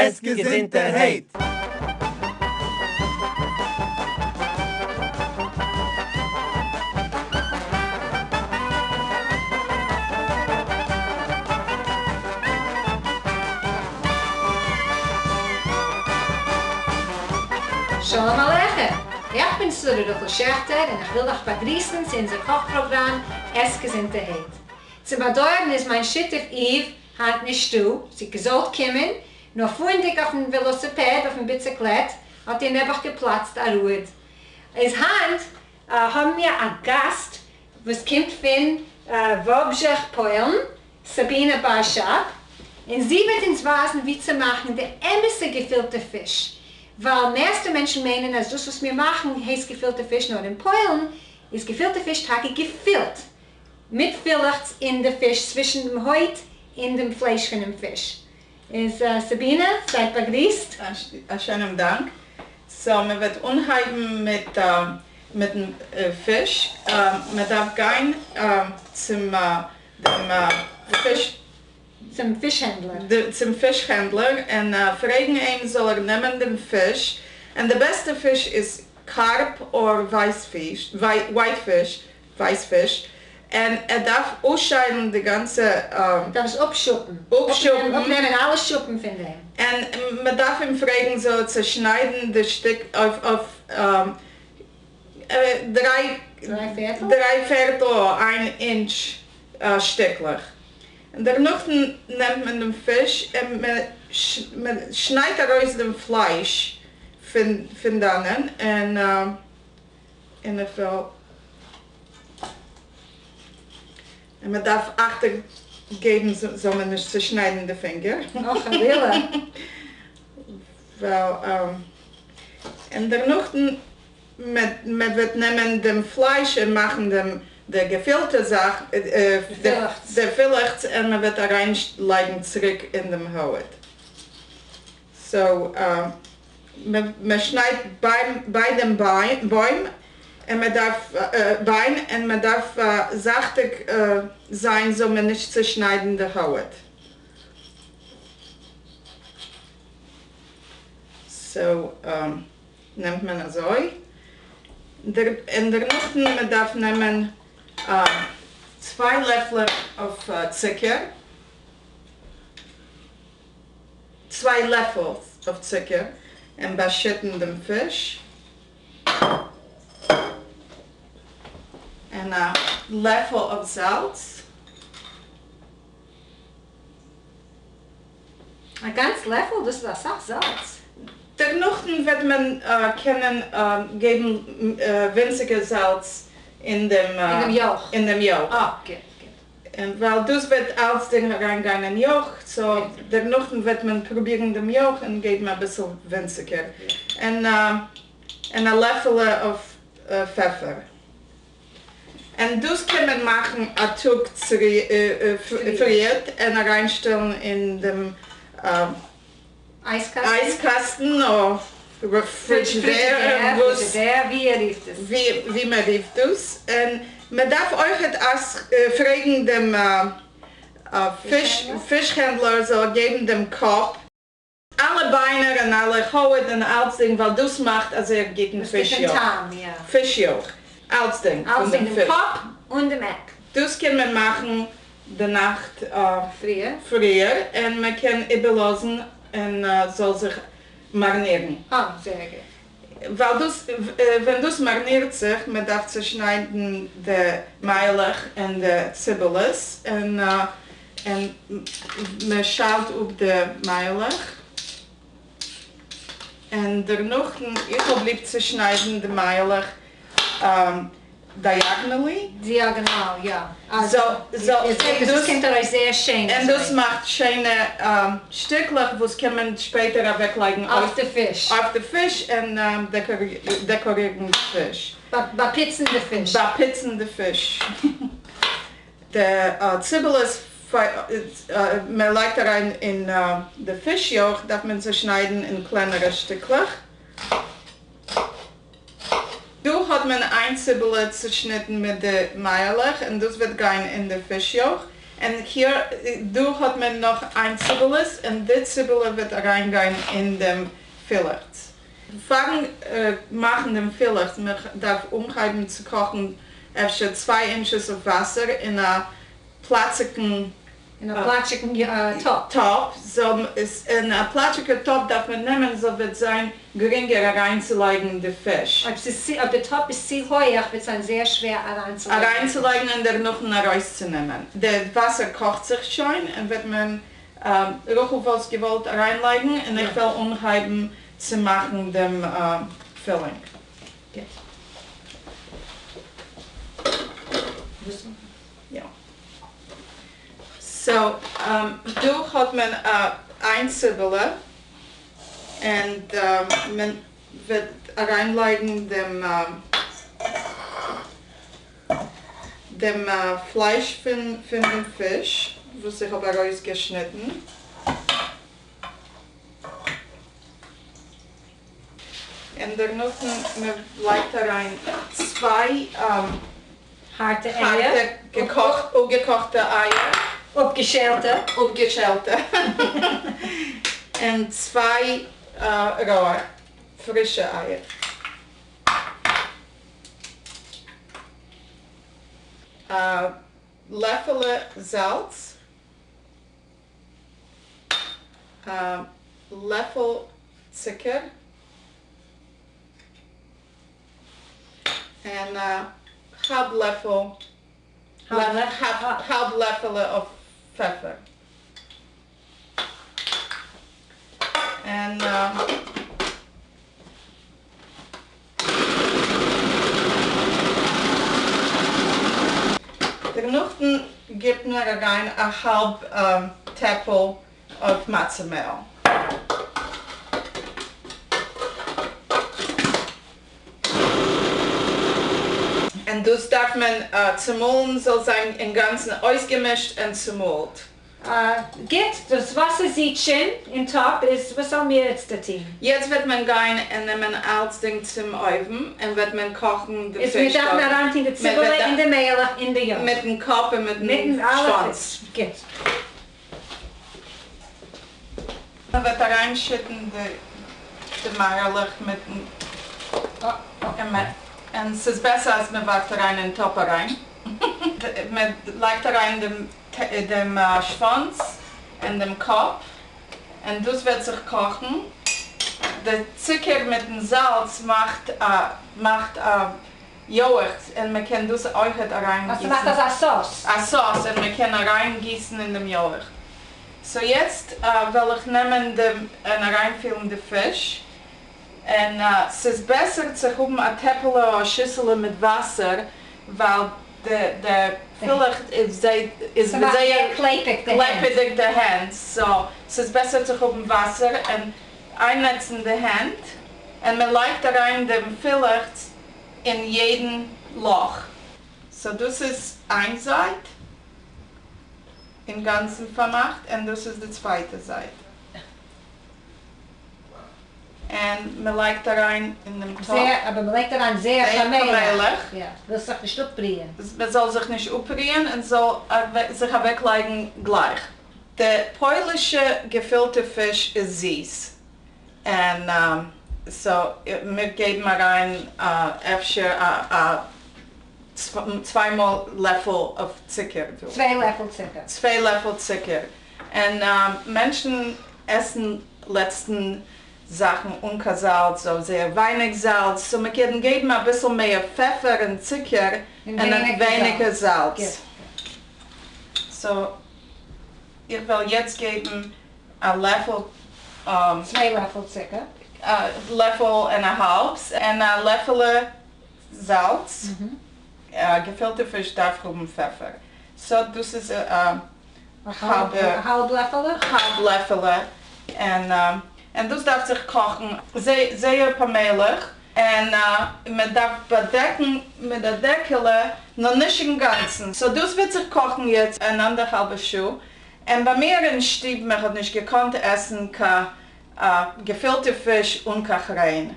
עס געזונטערהייט! שלום עליכם! איך בין שרה רחל שעכטער און איך וויל אייך באגריסן צו אונזער קאך פראגראם עס געזונטערהייט. צום באדויערן איז מיין שותף איוו היינט נישטא, זי האט געזאלט קומען, נאר פארנדיג אויפן וועלאסיפעד, אויפן ביציקלעט, האט איר נעבעך געפלאצט א ראד. איז היינט האבן מיר א גאסט וואס קומט פון וואלבזשעך פוילן, סאבינא בארשאפ, און זי וועט אונז ווייזן ווי צו מאכן די אמת'ע געפילטע פיש, ווייל מערסטע מענטשן מיינען אז דאס וואס מיר מאכן הייסט געפילטע פיש, נאר אין פוילן איז געפילטע פיש טאקע געפילט מיט פילעכץ אין די פיש צווישן דעם הויט און דעם פלייש פונעם פיש. איז סאבינא, זייט באגריסט. א שענעם דאנק. so מען וועט אנהייבן מיט מיטן פיש. מען דארף גיין צום דעם פיש. צום פיש הענדלער. צום פיש הענדלער און פרעגן אים זאל ער נעמען דעם פיש, און די בעסטע פיש איז קארפ or ווייס פיש, white fish, ווייס פיש, און ער דארף אויסשיילן די גאנצע. דארף עס אפשופן. אפשופן. אפנעמען אלע שופן פון דעם. און מען דארף אים פרעגן זאל ער צעשניידן די שטיק אויף דריי. דריי פערטל? דריי פערטל אדער איין אינטש שטיקלעך. און דערנאך נעמט מען דעם פיש און מען שניידט ארויס דעם פלייש פון דאנען און און איך וועל און מען דארף אכטונג געבן זאל מען נישט צושניידן די פינגער. אה, חלילה. ווייל און דערנאך מען וועט נעמען דעם פלייש און מאכן דעם די געפילטע זאך, די פילעכץ, און מען וועט אריין לייגן צוריק אין דעם הויט. so מען שניידט ביי דעם בוים און מען דארף ביין און מען דארף זאכטיג זיין זאל מען נישט צושניידן די הויט. so נעמט מען אזוי, און דערנאך מען דארף נעמען צוויי לעפלעך אויף צוקער, צוויי לעפל אויף צוקער, און באשיטן דעם פיש, און א לעפל אויף זאלץ. א גאנץ לעפל? דאס איז אסאך זאלץ. דערנאכדעם וועט מען קענען געבן ווינציגער זאלץ אין דעם יויך. אין דעם יויך. אה, גוט גוט. און ווייל דאס וועט אלצדינג אריינגיין אין יויך, so דערנאכדעם וועט מען פרובירן דעם יויך און געבן אביסל ווינציגער. און און א לעפעלע אויף פעפער. און דאס קען מען מאכן א טאג פריערט און אריינשטעלן אין דעם אייזקאסטן אדער פרידזשידער, ווי מען רופט דאס, און מען דארף אויכעט פרעגן דעם פיש הענדלער זאל געבן דעם קאפ. אלע ביינער און אלע הויט און אלצדינג ווייל דאס מאכט א זייער גוטן פיש יויך. פיש יויך. אלצדינג פון דעם פיש. אלצדינג דעם קאפ און דעם עק. דאס קען מען מאכן די נאכט פריער און מען קען איבערלאזן און זאל זיך מארנירן. אה, זייער גוט. ווייל דאס ווען דאס מארנירט זיך, מען דארף צושניידן די מייעלעך און די ציבעלעס און און מען שיילט אפ די מייעלעך, און דערנאך, איך האב ליב צו שניידן די מייעלעך diagonally. דיאגאנאל, יא. דאס קומט ארויס זייער שיין. און דאס מאכט שיינע שטיקלעך וואס קען מען שפעטער אוועקלייגן אויף די פיש. אויף די פיש און דעקארירן די פיש. באפיצן די פיש. באפיצן די פיש. די ציבעלעס מען לייגט אריין אין די פיש יויך דארף מען צושניידן אין קלענערע שטיקלעך. דא האט מען איין ציבעלע צושניטן מיט די מייעלעך און דאס וועט גיין אין די פיש יויך, און here דא האט מען נאך איין ציבעלעס און די ציבעלע וועט אריינגיין אין דעם פילעכץ. פארן מאכן דעם פילעכץ מען דארף אנהייבן צו קאכן אפשר 2 inches אויף וואסער אין א פלאציגן אין א פלאטשיגן טאפ. טאפ, so אין א פלאטשיגע טאפ דארף מען נעמען so וועט זיין גרינגער אריינצולייגן די פיש. אויב די טאפ איז צו הויעך וועט זיין זייער שווער אריינצולייגן. אריינצולייגן און דערנאך ארויסצונעמען. די וואסער קאכט זיך שוין און וועט מען, רחל וואלסט געוואלט אריינלייגן און איך וועל אנהייבן צו מאכן דעם filling. גוט. יא. So, דא האט מען איין ציבעלע און מען וועט אריינלייגן דעם פלייש פון דעם פיש וואס איך האב ארויסגעשניטן. און דערנאך מען לייגט אריין 2 הארטע אייער. הארטע אפגעקאכטע אייער. אפגעשעלטע. אפגעשעלטע. און 2 רויע, פרישע אייער. א לעפעלע זאלץ. א לעפל צוקער. און א האלב לעפל, האלב לעפעלע אויף פעפער. און דערנאך גיבט מען אריין א האלב טעפל אויף מצה מעל. און דאס דארף מען צומאלן, זאל זיין אינגאנצן אויסגעמישט און צומאלט. גוט, דאס וואסער זידט שוין אין טאפ, איז וואס זאלן מיר איצט טון? יעצט וועט מען גיין און נעמען אלצדינג צום אויוון און וועט מען קאכן די איז פיש מיר דארפן דארט. אריינטון די ציבעלע אין די מעל אין די יויך. מיטן קאפ און מיטן מיטן אלע שוואנץ. פיש. גוט. מען וועט אריינשיטן די מייערלעך מיטן און ס'איז בעסער אז מען ווארפט אריין אין טאפ אריין. מען לייגט אריין דעם שוואנץ און דעם קאפ און דאס וועט זיך קאכן. די צוקער מיטן זאלץ מאכט א יויך און מען קען דאס אויכעט אריינגיסן. אז ס'מאכט אזא סאוס. א סאוס און מען קען אריינגיסן אין דעם יויך. So יעצט וועל איך נעמען דעם און אריינפילן די פיש. און ס'איז בעסער צו האבן א טעפעלע אדער א שיסעלע מיט וואסער, ווייל די פילעכט איז ס'מאכט זייער מער קלעפיג די הענט. קלעפעדיג די הענט. So ס'איז בעסער צו האבן וואסער און אייננעצן די הענט. און מען לייגט אריין דעם פילעכט אין יעדן לאך. So דאס איז איין זייט אינגאנצן פארמאכט און דאס איז די צווייטע זייט. און מען לייגט אריין אין דעם טאפ. זייער, אבער מען לייגט אריין זייער זייער פאמעליך. פאמעליך. יא, ווילסט זיך נישט אפבריען. מען זאל זיך נישט אפבריען און זאל זיך אוועקלייגן גלייך. די פוילישע געפילטע פיש איז זיס. און so מיר געבן אריין אפשר א 2 מאל לעפל אויף צוקער דא. 2 לעפל צוקער. 2 לעפל צוקער. און מענטשן עסן לעצטן זאכן אן קיין זאלץ, so זייער ווייניג זאלץ, so מען קען געבן אביסל מער פעפער און צוקער און און ווייניגער ווייניגער זאלץ. גוט. So איך וועל יעצט געבן א לעפל, 2 לעפל צוקער. א לעפל און א האלב, און א לעפעלע זאלץ. געפילטע פיש דארף האבן פעפער. So דאס איז א א האלב לעפעלע? האלב לעפעלע. און דאס דארף זיך קאכן זייער פאמעליך. און מען דארף באדעקן מיט א דעקעלע, נאר נישט אינגאנצן. So דאס וועט זיך קאכן יעצט אן אנדערהאלבע שעה. און ביי מיר אין שטוב, מען האט נישט געקאנט עסן קיין געפילטע פיש און קיין כריין.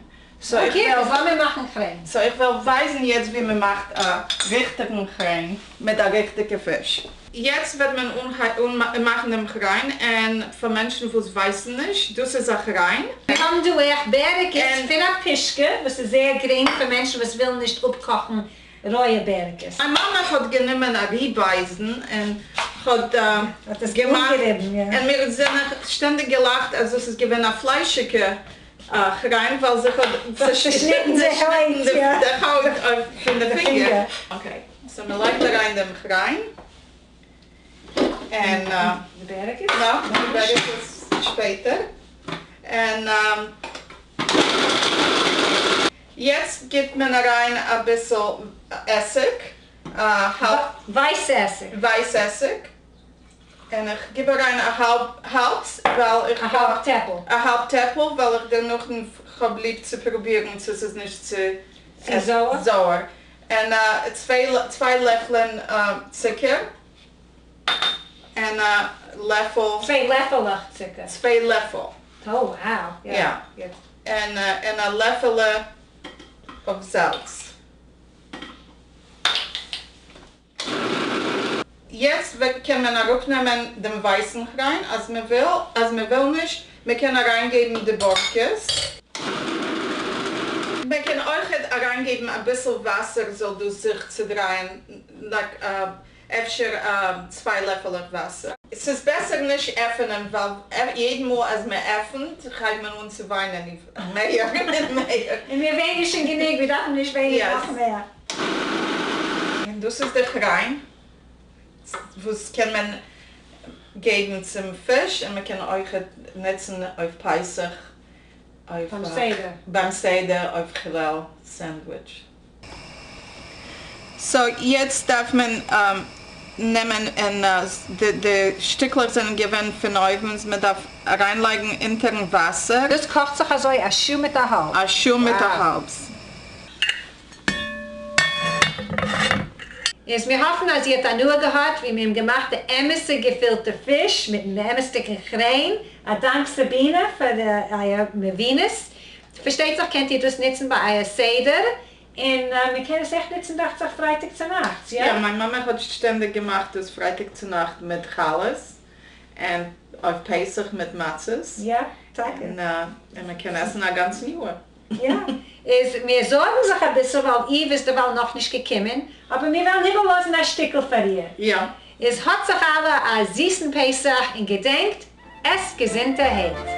So איך Okay, וועל אז לאמיר מאכן כריין. So איך וועל ווייזן יעצט ווי מען מאכט א ריכטיגן כריין מיט א ריכטיגע פיש. יעצט וועט מען מאכן דעם כריין, און פאר מענטשן וואס ווייסן נישט, דאס איז א כריין. מיר האבן דא אויך בערעקעס פון א פושקע, וואס איז זייער גרינג פאר מענטשן וואס ווילן נישט אפקאכן רויע בערעקעס. מיין מאמע האט גענומען א ריבאייזן און האט האט עס געמאכט, אנגעריבן, יא. און מיר זענען שטענדיג געלאכט אז דאס איז געווען א פליישיגע כריין ווייל זי האט צעשניטן די הויט, יא. די הויט פון די פינגער. Okay, so מען לייגט אריין דעם כריין און די בערעקעס? יא, די בערעקעס שפעטער. און יעצט גיבט מען אריין אביסל עסיג, א האלב. ווייסע עסיג. ווייס עסיג. און איך גיב אריין א האלב האלבס ווייל איך א האלב טעפל. א האלב טעפל ווייל איך דערנאך האב ליב צו פרובירן צו ס'איז נישט צו צו זויער. זויער. און צוויי לעפלען צוקער. און א לעפל. צוויי לעפעלעך צוקער. צוויי לעפל. Oh wow. יא. און א לעפעלע אויף זאלץ. יעצט קען מען אראפנעמען דעם ווייסן כריין אז מען וויל, אז מען וויל נישט, מען קען אריינגעבן די בארקעס. מען קען אויכעט אריינגעבן אביסל וואסער זאל דאס זיך צודרייען, like אפשר צוויי לעפעלעך וואסער. ס'איז בעסער נישט עפענען ווייל יעדן מאל אז מען עפענט הייבט מען אן צו וויינען מער און מער. און מיר וויינען שוין גענוג, מיר דארפן נישט וויינען נאך מער. און דאס איז די כריין וואס קען מען געבן צום פיש און מען קען אויכעט נוצן אויף פסח, אויף ביים סדר. ביים סדר אויף כולל sandwich. So יעצט דארף מען נעמען און די שטיקלעך זענען געווען פון אויבן, מען דארף אריינלייגן אונטערן וואסער. דאס קאכט זיך אזוי א שעה מיט א האלב. א שעה מיט א האלב. איז מיר האפן אז איר האט הנאה געהאט ווי מיר האבן געמאכט די אמת'ע געפילטע פיש מיטן אמת'דיגן כריין. א דאנק סאבינא פאר אייער מבינות. פארשטייט זיך קענט איר דאס נוצן ביי אייער סדר, און מען קען עס עכט נוצן דאכט זיך פרייטאג צונאכטס, יא? יא, מיין מאמע האט שטענדיג געמאכט דאס פרייטאג צונאכט מיט חלות, און אויף פסח מיט מצות. יא, טאקע. און מען קען עסן א גאנצן יאר. יא, איז מיר זארגן זיך אביסל ווייל איוו איז דערווייל נאכנישט געקומען, אבער מיר וועלן איבערלאזן א שטיקל פאר איר. יא. איז האט זיך אלע א זיסן פסח און געדענקט, עסט געזונטערהייט.